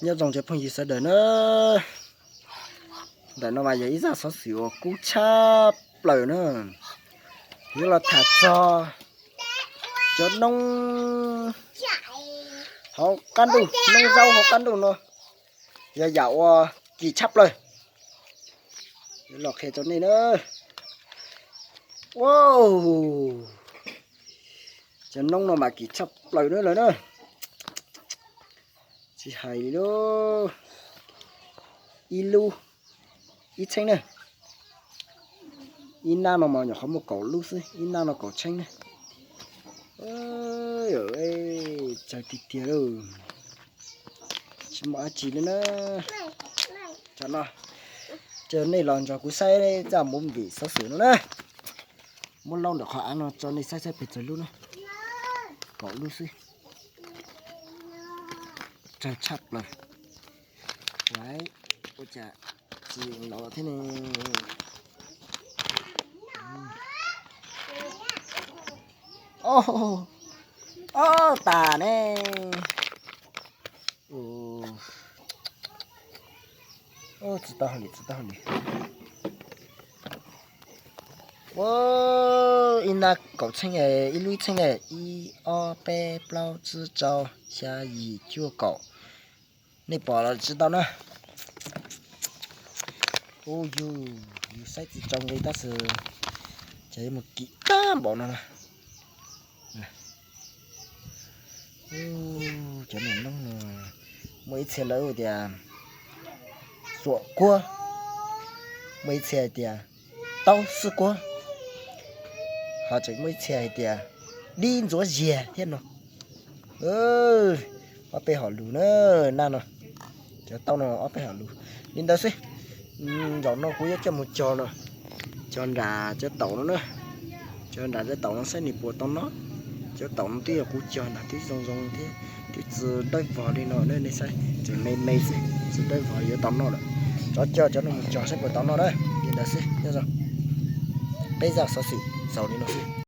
Nyob zoo cov phooj ywg sawv daws na, ntawm no mas yog ib zaj xov xwm uas kub tshaj plaws na. Yuav los tham txog cov noob hauv qab ntuj, noob zaub hauv qab ntuj no, yog yam uas kim tshaj plaws. Yuav los qhia rau nej na. Wow, cov noob no mas kim tshaj plaws na lawm na. Tsis hais li lub, ib lub, ib txheeb na. Ib nab no mas nyuam qhuav muaj kaum lub xwb, ib nab no kaum txheeb na. Tsawg tiag tiag lauj. Tsis muaj dab tsi li na. Cov no, ces nej los nrog kuv saib zaj movie xov xwm no na. Muab laub ntawm qhov av no tso nej saib saib pes tsawg lub na. Kaum lub xwb. Tsawg tshaj plaws. Ua cas tsis los thiab ne? Ob tas ne. Tsis tau li, tsis tau li. Ua, ib nab kaum txheeb, ib lub ib txheeb ne, ib ob peb plaub tsib rau xya yim cuaj kaum. Nej pom los tsis tau na. Ub, yus saib tsis tau nqi tab sis ces yuav mus kim tag npaum no na. Cov niag noob no, muaj ib txhia lawv tias xuam kuab, muaj ib txhia hais tias taub xwb kuab, ho tseem muaj ib txhia hais tias dib ntxuav ziag thiab no. Ob peb hom lus na, nab no, cov taub no ob peb hom lus li ntawd xwb. Zaum no kuv yuav coj mus cog no, cog nram cov taum no na, cog nram cov taum no saib nws puas tau noj. Cov taum no twb yog kuv cog nram twb zoo zoo thiab, twb tsis dawb vog li no na, nej saib tseem me me xwb, tsis dawb vog yuav tau noj lawm. Rov coj cov no mus cog saib puas tau noj na, li ntawd xwb, nyob zoo. Peb zaj xov xwm xaus li no xwb.